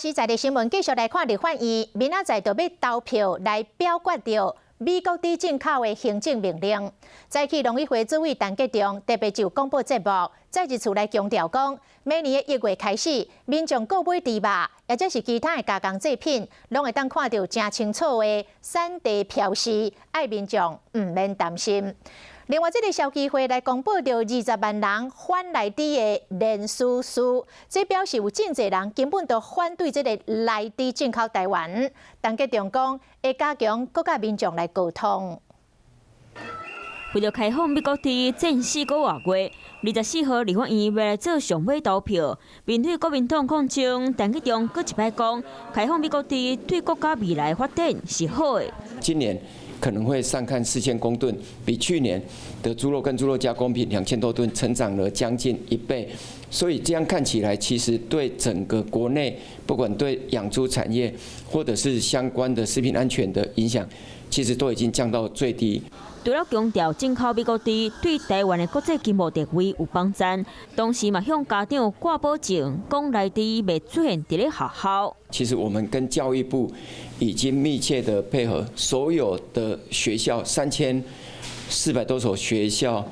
實在的新聞，繼續來看立法院，明仔載就欲投票來表決著美國豬進口的行政命令。早起農委會主委陳吉仲特別就廣播節目，再一次來強調講，明年的1月開始，民眾購買豬肉，抑者是其他的加工製品，攏會當看著誠清楚的產地標示，愛民眾毋免擔心。另外，這个消基會來公布著20萬人反萊豬的連署書，這表示有真濟人根本都反對這个萊豬進口台灣。陳吉仲講，會加強閣佮民眾來溝通。為著開放美國豬戰4個外月，24號立法院欲來做上尾投票。面對國民黨抗爭，陳吉仲閣一擺講，開放美國豬對國家未來發展是好的。今年可能會上看4000公噸，比去年的豬肉跟豬肉加工品2000多噸成長了將近一倍，所以這樣看起來，其實對整個國內，不管對養豬產業或者是相關的食品安全的影響，其實都已經降到最低。除了強調進口美國豬對台灣的國際經貿地位有幫助，同時嘛向家長掛保證，講萊豬袂出現佇咧學校。其實我們跟教育部已經密切的配合，所有的學校3400多所學校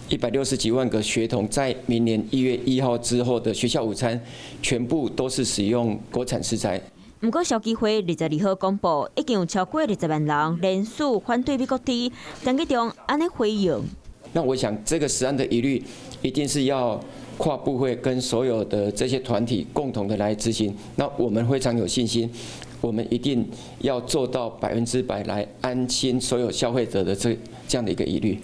，160幾萬個學童，在明年1月1號之後的學校午餐，全部都是使用國產食材。毋過，消基會22號公布，已經有超過20萬人連署反對美國豬，陳吉仲按呢回應。那我想，這個食安的疑慮，一定是要跨部會跟所有的這些團體共同的來執行。那我們非常有信心，我們一定要做到100%來安心所有消費者的這樣的一個疑慮。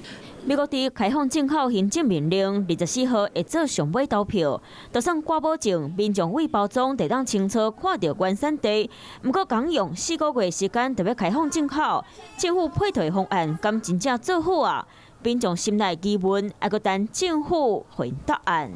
美國豬開放進口行政命令，24號會做上尾投票，就算掛保證，民眾對包裝就會當清楚看著原產地。毋過，共用4個月時間就欲開放進口，政府配套方案敢真正做好啊？民眾心內疑問，猶閣等政府回答案。